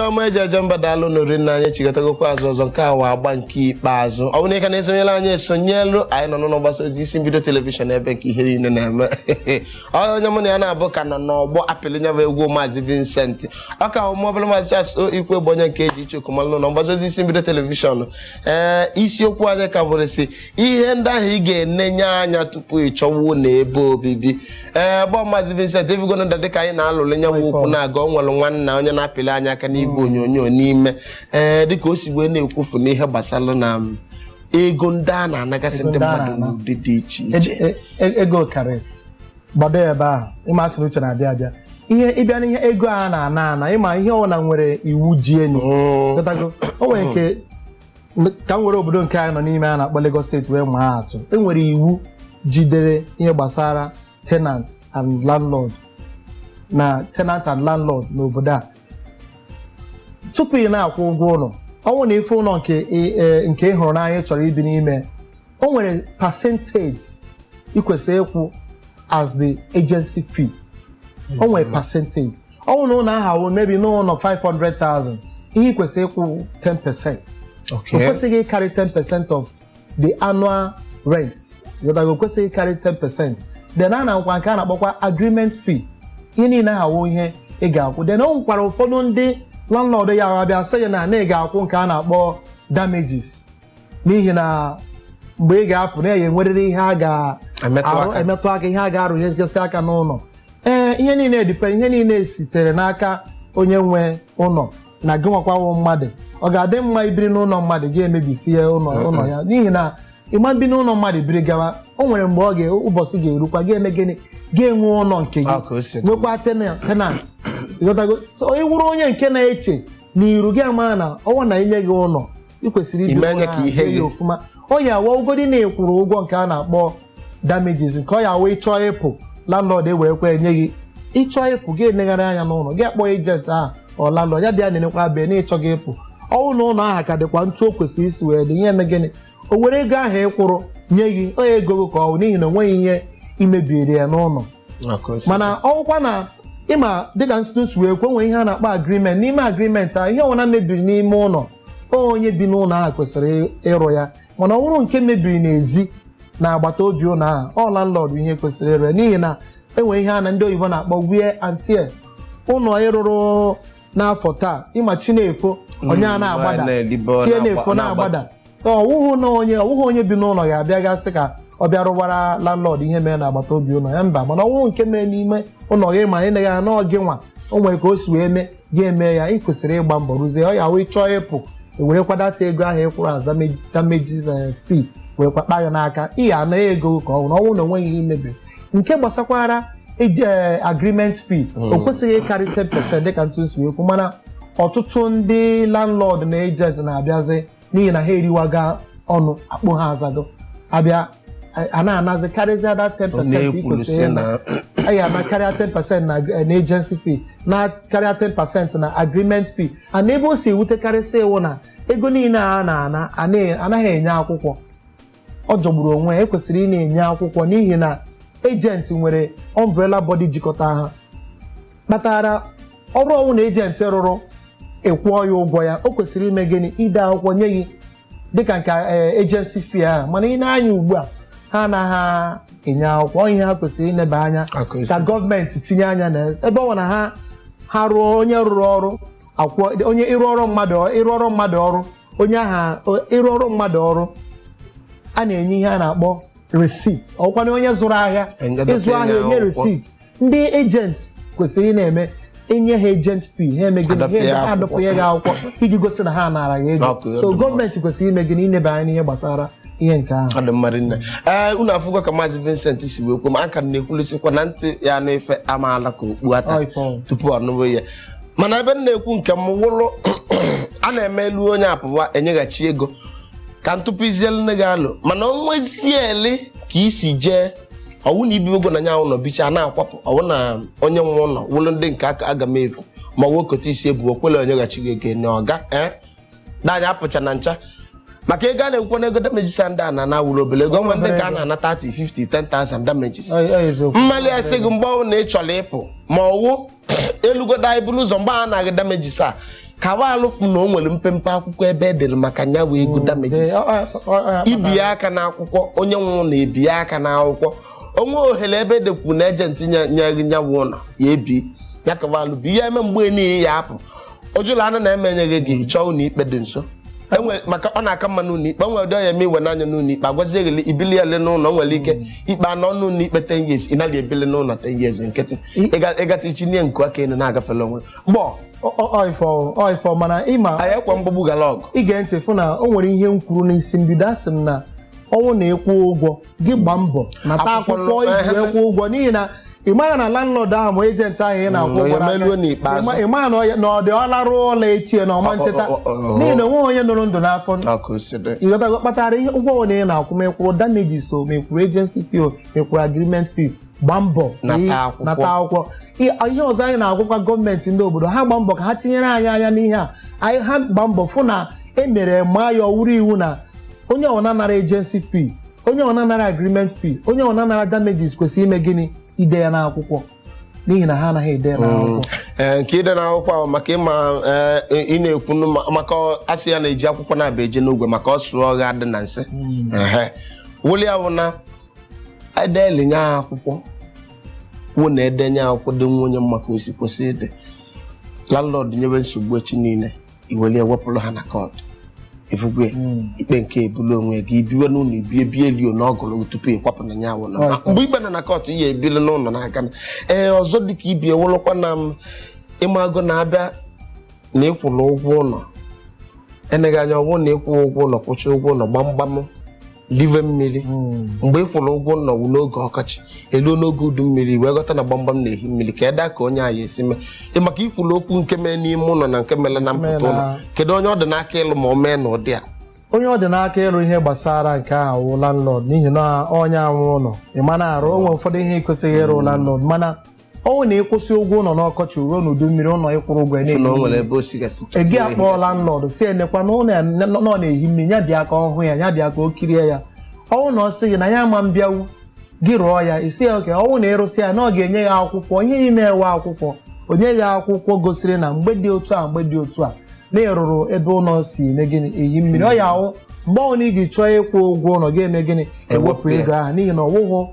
Ọma eji eje mba, daalụ n'ori nna. Anyị chịkọtagokwa azụ ọzọ. Nke awa agba nke ikpeazụ. Ọ bụrụ na ị ka na-esonyere anyị, esonyelu anyị nọ n'ụlọ mgbasa ozi Isi Mbido Television, ebe nke ihe niile na-eme. Ọ onye mụ na ya na-abụ ka nọ n'ọgbọ apịlị nyabụ egwu, Maazị Vincent ọka ọmụọbụla, Maazị Charles O Ikwe bụ onye nke eji ichoku malụ n'ụlọ mgbasa ozi Isi Mbido Television. Ee, isiokwu anyị ka bụrụ si ihe ndị ahụ ị ga-enenye anya tupu ị chọwa ụlọ ebe obibi. Ee, gbọ Maazị Vincent ebigo na dịka anyị na-alụlụ nyanwụ okwu na-aga, o nwere nwanna onye na-apịlị anyị aka n'igwe onyonyo n'ime, ee, dịka o si wee na-ekwufu n'ihe gbasara na ego ndị a na-anagasị Ego ndị ndị a mmadụ na-ana. n'ụdị dị iche iche. Ego karịrị gbado ya ebe ahụ. Ịma asị na uche na-abịa abịa ihe ịbịa n'ihe ego a na-ana ana, ịma ihe ọbụla nwere iwu ji enu. Ghọtago? O nwere nke ka m were obodo nke anyị nọ n'ime a na-akpọ Lagos Steeti wee maa atụ. E nwere iwu jidere ihe gbasara tenant and landlord na tenant and landlord n'obodo a. Tupu ị na-akwụ ụgwọ ụlọ, ọ bụrụ na ife ụlọ nke ị hụrụ n'anya ị chọrọ ibi n'ime, o nwere percentage ị kwesịrị ịkwụ as the agency fee. O nwere percentage. Ọ bụrụ na ụlọ ahụ wụ maybe n'ụlọ 500,000, ihe ị kwesịrị ịkwụ 10%. O kwesịghị ịkarị 10% of the annual rent. Ịghọtago? O kwesịghị ịkarị 10%. Then a na-akwa nke a na-akpọkwa agreement fee. Ihe niile ahụ ihe ị ga-akwụ. Then o nwekwara ụfọdụ ndị landlord ya abịa sị gị na ị ga-akwụ nke a na-akpọ damages, n'ihi na mgbe ị ga-apụ na ya enwerịrị ihe a Emetụ ga-arụ aka. Emetụ aka, ihe a ga-arụnyegasị aka n'ụlọ. Ee, ihe niile dịpe, ihe niile sitere n'aka onye nwe ụlọ na gị nwakwawo mmadụ. Ọ ga-adị mma ibiri n'ụlọ mmadụ gị emebisie ụlọ ya, n'ihi na ịma bi n'ụlọ mmadụ biri gawa, o nwere mgbe ọ ga ụbọchị ga-erukwa ga-eme gịnị? Ga-enwe ụlọ nke gị, Ọ ka o si dị. nwekwa tenant. Ịghọtago? So ị wụrụ onye nke na-eche n'iru gị, ama na ọnwa na inye gị ụlọ, ị kwesịrị ibi Ime ụlọ anya ka ahụ ihe ya gị. Ofụma. Ọ ya awa ugodi na ịkwụrụ ụgwọ nke a na-akpọ damages, nke ọ ya awa ịchọọ ịpụ, landlord ewerekwa enye gị. Ịchọọ ịpụ, gị enegharị anya n'ụlọ gị, akpọ agent ahụ ọ landlord ya bịa nenekwa bịa na ịchọ gị ịpụ. Ọnwụ na ụlọ ahụ ka dịkwa ntu o kwesịrị isi wee dị, ihe eme gịnị? O were ego ahụ ịkwụrụ nye gị onye ego gị ka ọ bụ, n'ihi na o nweghị ihe imebiri ya n'ụlọ. Mana ọwụkwa na ịma dịka ntụtụ wee kwe, nwee ihe a na-akpọ agreement. N'ime agreement ahụ, ihe ọbụla mebiri n'ime ụlọ, onye bi n'ụlọ ahụ kwesịrị ịrụ ya. Mana ọ bụrụ nke mebiri n'ezi na agbata obi ụlọ ahụ, ọ landlord ihe kwesịrị ịrụ ya, n'ihi na enwe ihe a na ndị oyibo na-akpọ wear and tear. Ụlọ ịrụrụ n'afọ taa, ịma chi na-efo, onye a na-agbada tie na-efo na-agbada. Ọwụhụ na onye ọwụhụ onye bi n'ụlọ ga-abịa gasị ka ọ bịa rụwara landlord ihe mere n'agbata obi ụlọ ya. Mba, mana ọwụhụ nke mere n'ime ụlọ gị, ma ị naghị anọ gị nwa, o nwere ka o si wee mee ga-eme ya, ị kwesịrị ịgba mbọ rụzie ọ ya. Wụ ịchọọ ịpụ, ewerekwa data ego ahụ ị kwụrụ as damages fee werekwa kpa ya n'aka. Ị ya ana ego ka ọ nwụrụ ọnwụ na onweghị ihe imebiri. Nke gbasakwara eji agreement fee, o kwesịghị ịkarị 10% dịka ntụ si wee kwu. Mana ọtụtụ ndị landlord na agent na-abịazi, n'ihi na ha eriwaga ọnụ akpụ ha azago, abịa a na-anazi karịzịa that 10% ị kwesịrị ịna. A ga-ana karịa 10% na agency fee, na karịa 10% na agreement fee. And ebe o si ewutekarịsị iwu na ego niile a na-ana, anaghị enye akwụkwọ. Ọ jọgburu onwe ya. Ekwesịrị ị na-enye akwụkwọ, n'ihi na agent nwere umbrella body jikọta ha kpatara ọrụ. Ọnwụ na agent rụrụ, ịkwụọ ya ụgwọ ya, o kwesịrị ime gịnị? Ide akwụkwọ nye gị dịka nke agency fee ahụ. Mana ị na-anya ugbu a, ha anaghị enye akwụkwọ. Ihe ha kwesịrị ineba anya ka gọọmenti tinye anya na ebe ọ na ha rụọ, onye rụrụ ọrụ akwụọ onye ịrụ ọrụ mmadụ, ịrụ ọrụ mmadụ ọrụ, onye aha ịrụ ọrụ mmadụ ọrụ, a na-enye ihe a na-akpọ receipt. Ọkwana onye zụrụ ahịa, ịzụ ahịa, enye receipt. Ndị agent kwesịrị ị na-eme enye ha agent fee, ha eme gịnị? Ha adọpụnye gị akwụkwọ iji gosi na ha nara gị ego. So gọọmenti kwesịrị ime gịnị? Ineba anya n'ihe gbasara ihe nke ahụ. Ọ dị mma rinne. Ee, unu afụgo ka Maazị Vincent si wee kwuo, ma aka na-ekwulisikwa na ntị ya anụ ife amaala ka okpu ata tupu ọ nụwe ya. Mana ebe m na-ekwu nke m wụrụ, a na-eme elu onye apụwa enyeghachi ego ka ntụpụ izielu nne gị alụ. Mana o nwezieli ka isi jee, ọwụ na ibibogo na nya ụlọ bicha na-akwapụ, ọwụ na onye nwe ụlọ wụlụ ndị nke aka aga m efu, ma ọ wokọta isi ebu okwele onyeghachi gị ego na ọga. Ee, na apụcha na ncha maka ego a na-ekwukwa na ego damages ndị a na-ana wụrụ obele ego. Onwe ndị ka a na-ana 30, 50, 10,000 damages. Mmali asị gị mgbe ọbụla ị chọrọ ịpụ, ma ọwụ elugodo anyị buru ụzọ mgbe a na-agị damages a Ka wa alụfụ na o nwere mpempe akwụkwọ ebe edere maka nya wee ego damages. Ibie aka n'akwụkwọ, onye nwụrụ na-ebie aka n'akwụkwọ, onwe ohere ebe edekwu na agent nye nyawu ụlọ ya ebi ya kabalụ bụ ihe eme mgbe niile ya apụ ojula anụ na-emenyeghị gị chọọ ụlọ ikpe dị nso. Enwe maka ọ na-aka mma n'ụlọ ikpe, nwere ụdị ọya eme iwe n'anya n'ụlọ ikpe agwazie gị ibili ya le n'ụlọ. Nwere ike ikpe anọ n'ụlọ ikpe 10 years, ị naghị ebili n'ụlọ 10 years nkịtị. Ịgata itinye nku aka elu na-agafele onwe gbọ. Ọ ifo mana ịma anyị ekwe mgbagbu gara ọgụ. Ige ntị fụ na o nwere ihe m kwuru n'isi mbido, asị m na ọnwụ na-ekwu ụgwọ gị, gbaa mbọ nata akwụkwọ akwụkwọ iji wee kwụọ ụgwọ, n'ihi na ị maghị na landlord ahụ ma agent ahụ ị na-akwụ onye ụgwọ n'aka, meluo n'ikpeazụ. ị maghị na ọ dị ọ larụ ụlọ echie na ọma nteta, n'ihi na onweghị onye nụrụ ndụ n'afọ. Ọkụ siri. Ịghọtago kpatara ihe ụgwọ ole ị na-akwụ, ma ị kwụrụ damages o, ma ị kwụrụ agency fee o, ma ị kwụrụ agreement fee, gbaa mbọ nata akwụkwọ. Nata akwụkwọ. Ihe ọzọ anyị na-agwakwa gọọmenti ndị obodo, ha gbaa mbọ ka ha tinyere anyị anya n'ihe a anyị, ha gbaa mbọ fụ na e mere maa ya ọwụrụ iwu na onye ọbụla nara agency fee, onye ọbụla nara agreement fee, onye ọbụla nara damages kwesịrị ime gịnị? Ide ya n'akwụkwọ, n'ihi na ha anaghị ede ya n'akwụkwọ. Ee, nke ide n'akwụkwọ ahụ maka ịma, ee, ị na-ekwu maka asị ya na-eji akwụkwọ na-aba eje n'ogwe maka ọ sụọ ọgha dị na nsị. Ehe. Wuli ya bụ na edelinye akwụkwọ wụ na edenye akwụkwọ dị nwa onye maka osi kwesị ịdị. Landlord nyewe nsogbu echi niile, iwere ewepụrụ ha na court ifugwe ikpe nke ebulu onwe gị ibiwe n'ụlọ, ibie bie elio na ọgụrụ tupu ịkwapụ na ya wụ na mgbe ikpe nọ na court ihe ebili n'ụlọ n'aka na ee. Ọzọ dịka ibi ewelụkwa na m ịmago na-abịa na ịkwụrụ ụgwọ ụlọ, eneghị anya ọwụ na ịkwụ ụgwọ ụlọ, kwụcha ụgwọ ụlọ, gbamgbam live mmiri. Mgbe ị kwụrụ ụgwọ ụlọ wụ n'oge ọkọchị, eluo n'oge udu mmiri wee ghọta na gbamgbam na-ehi mmiri, ka ede ka onye anyị esi mee. Ị maka ikwulu okwu nke mere n'ime ụlọ na nke mere na mpụta ụlọ, kedu onye ọ dị n'aka ịlụ ma o mee n'ụdị a? Onye ọ dị n'aka ịrụ ihe gbasara nke ahụ wụ landlord, n'ihi na onye anwụ ụlọ ị ma na-arụ o nwere ụfọdụ ihe ị kwesịghị ịrụ landlord, mana ọnwụ na ịkwụsị ụgwọ ụlọ n'ọkọchị ruo n'udu mmiri, ụlọ ịkwụrụ ụgwọ ya na-ehi na o mmiri. nwere ebe o sigasị Egi akpọọ landlord si enekwa na ụlọ ya nọ na-ehi mmiri, ya bịa ka ọ hụ ya, ya bịa ka o kirie ya. Ọnwụ na ọ sị gị na ya ama mbịawu, gị rụọ ya, isi ya oke ọnwụ na ịrụsị ya na ọ ga-enye ya akwụkwọ ihe niile ewe akwụkwọ, o nye ya akwụkwọ gosiri na mgbe dị otu a, mgbe dị otu a, na ịrụrụ ebe ụlọ si eme gịnị, ehi mmiri. Ọ ya ahụ mgbe ọbụla iji chọọ ịkwụ ụgwọ ụlọ ga-eme gịnị? Ewepụ Ewepụ ya. ego ahụ, n'ihi na ọwụghụ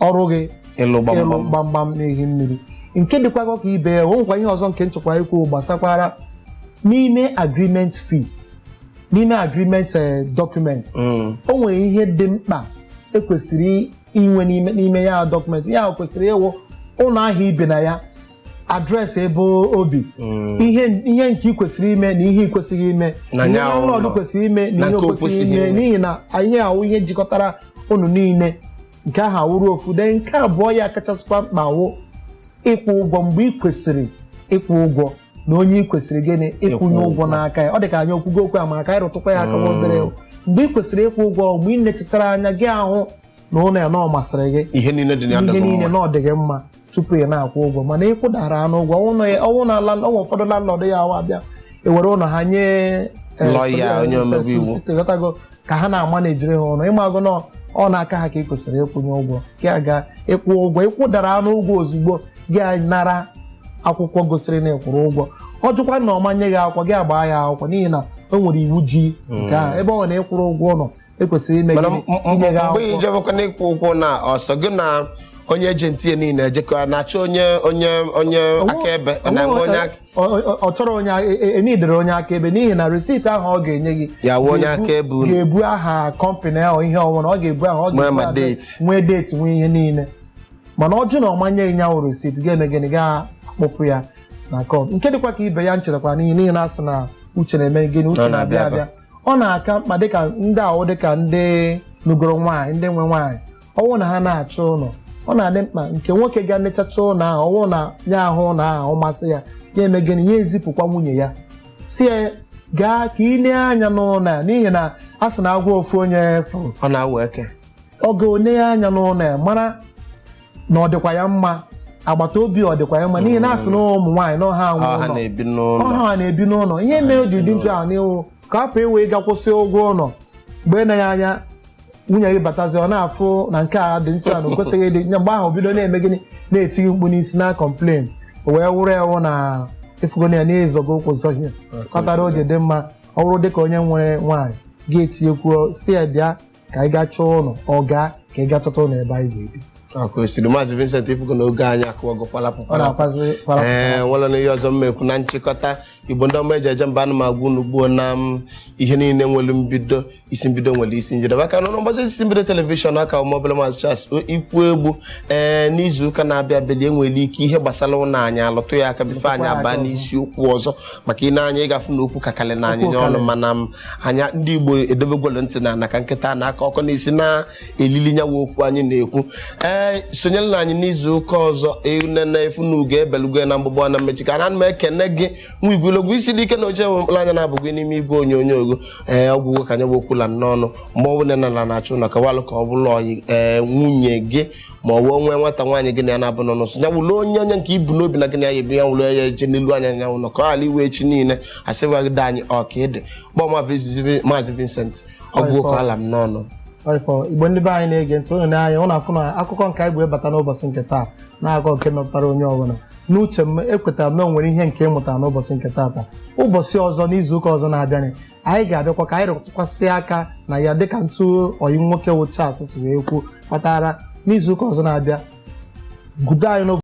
ọrụ gị ịlụ ịlụ gbamgbam gbamgbam na-ehi mmiri. Nke dịkwa ka ibe ya, o nwekwa ihe ọzọ nke nchekwa ikwu gbasakwara n'ime agreement fee, n'ime agreement document. O nwere ihe dị mkpa ekwesịrị inwe n'ime ya document ya kwesịrị ịwụ ụlọ ahụ ibi na ya, address ebe obi, ihe nke ị kwesịrị ime na ihe ị kwesịghị ime, Na ihe nya landlord ụlọ. kwesịrị ime na Na ihe o nke o kwesịghị kwesịghị ime, ime. n'ihi na ihe awụ ihe jikọtara unu niile. Nke ahụ awụrụ ofu dee. Nke abụọ ya kachasịkwa mkpa wụ ịkwụ ụgwọ mgbe ị kwesịrị ịkwụ ụgwọ na onye ị kwesịrị gịnị ịkwụnye Ịkwụ ụgwọ ụgwọ. n'aka ya. Ọ dị ka anyị okwugo okwu a, mara ka anyị rụtụkwa ya aka nwa obere. Mgbe ị kwesịrị ịkwụ ụgwọ, mgbe ị netụtara anya gị ahụ na ụlọ ya na ọ masịrị gị, ihe niile dị na ya ihe dịghị niile mma. na ọ dị gị mma tupu ị na-akwụ ụgwọ. Mana ịkwụdara anụ ụgwọ ọnwụ na ala ọnwụ, ụfọdụ landlord ya ahụ abịa ewere ụlọ ha nye Lawyer, onye omebe iwu. solicitor, ghọtago, ka ha na-ama na-ejiri ha ụlọ. Ịmagụ na ọ na-aka ha ka ị kwesịrị ịkwụnye ụgwọ gị aga ịkwụ ụgwọ. Ịkwụdara anụ ụgwọ ozugbo, gị nara akwụkwọ gosiri na ịkwụrụ ụgwọ. Ọ jụkwa na ọma nye gị akwụkwọ, gị agbaa ya akwụkwọ, n'ihi na o nwere iwu ji nke ahụ. Ebe ọ na ịkwụrụ ụgwọ ụlọ, ekwesịrị ime Mana gịnị? Inye gị mgbe akwụkwọ. ijebekwa n'ịkwụ ụgwọ na ọsọ gị na onye agent ya niile ejekọ na-achọ onye akaebe, ọ na-enwe onye ọ chọrọ onye enidere onye akaebe, n'ihi na receipt ahụ ọ ga-enye gị Ya wụ onye akaebe unu. Ga-ebu aha company ahụ, ihe ọbụla ọ ga-ebu aha ọ Nwee ga-ebu ma address, date. Nwee date, nwee ihe niile. Mana ọ jụ na ọ manyeghị ya wụ receipt, ga-eme gịnị? Ga-akpụpụ ya na court. Nke dịkwa ka ibe ya nchetakwa n'ihi na asị na uche na-eme gịnị? Uche Ọ na-abịa na-abịa abịa. Ọ na-aka mkpa dịka ndị ahụ, dịka ndị nugoro nwaanyị, ndị nwe nwaanyị, ọwụ na ha na-achọ ụlọ, ọ na-adị mkpa nke nwoke ga nechacha ụlọ ahụ, ọwụ na ya ahụ ụlọ ahụ masị ya, ya eme gịnị? Ya ezipụkwa nwunye ya, si ya gaa ka ị lee anya n'ụlọ a, n'ihi na a sị na agwa ofu onye fụrụ Ọ na-awa eke. Ọ ga-one anya n'ụlọ ya mara na ọ dịkwa ya mma, agbata obi ọ dịkwa ya mma, n'ihi na asị na ụmụ nwaanyị na ọha anwụ Ọ ha ụlọ na-ebi n'ụlọ. Ọha na-ebi n'ụlọ. Ihe mere o ji dị ntụ ahụ n'ihu ka hapụ iwe ịga kwụsị ụgwọ ụlọ, mgbe na ya anya nwunye gị batazi, ọ na-afụ na nke a dị ntụ a na o kwesịghị ịdị. Mgbe ahụ o bido na-eme gịnị? Na-etighi mkpu n'isi na complain, o wee wụrụ ewu na Ịfụgo na ya na-ezogo ụkwụ zọhie kpatara o ji dị mma ọ bụrụ dịka onye nwere nwaanyị ga-etinyekwuo si ya bịa ka anyị gaa chọọ ụlọ, ọ gaa ka ị gaa chọta ụlọ ebe anyị ga-ebi. Ọ kwesịrị. Maazị Vincent, ifugo na oge anyị akụwagokwala. Ọ na-akwazi kwara. Ee, nwere na ihe ọzọ mmekwu na nchịkọta. Igbo ndị ọma eji eje mba, ana m agwa unu gbuo na m ihe niile nwere mbido, isi mbido nwere isi njedebe. Aka n'ụlọ mgbasa isi mbido telivishọn aka ọmọbụla, Maazị Charles Ikwu Egbu. Ee, n'izu ụka na-abịa abịa enwere ike ihe gbasara ụlọ anyị alụtụ ya aka bifo anyị ya aka abaa ọzọ. n'isi okwu ọzọ, maka ị na-anya ịgafu na okwu kakalị na anyị Okwu n'ọnụ. kalị. Mana m anya ndị Igbo edobegwelu ntị na ana ka nkịta na-aka ọkọ n'isi na-elili nyawa okwu anyị na-ekwu. Ee, sonyere na anyị n'izu ụka ọzọ. Enene efu na ugo ebelugo na mgbụgbọ na mmechi ka na m ekene gị nwa igwulogwu isi dị ike na oche mkpụrụ anya na-abụghị n'ime igwe onyonyo ogo. Ee, ọgwụgwọ ka anyị bụ okwula n'ọnụ ma ọ bụ na na na-achụ na kawalụ ka ọ bụrụ ọyị ee nwunye gị ma ọ bụ onwe nwata nwaanyị gị na ya na-abụ n'ọnụ ya wụlụ onye onye nke ibu n'obi na gị na ya ebi ya wụlụ ya eje n'elu anya ya ụlọ ka ọ ghara iwe echi niile asịwagide anyị ọka ịdị kpọọ Maazị Vincent ọgwụ ka ala m n'ọnụ. Ọifọ Igbo, ndị be anyị na-ege ntị, unu na-anya ụnụ afụ na akụkọ nke anyị bụ ịbata n'ụbọchị nke taa na-akọ nke metụtara onye ọbụla. N'uche m, ekwetara m na o nwere ihe nke ị mụtara n'ụbọchị nke taata. Ụbọchị ọzọ, n'izu ụka ọzọ na-abịanị, anyị ga-abịakwa ka anyị rụtụkwasị aka na ya dịka ntụ oyi nwoke wụ Charles si wee kwu kpatara n'izu ụka ọzọ na-abịa gudo anyị n'ụbọchị.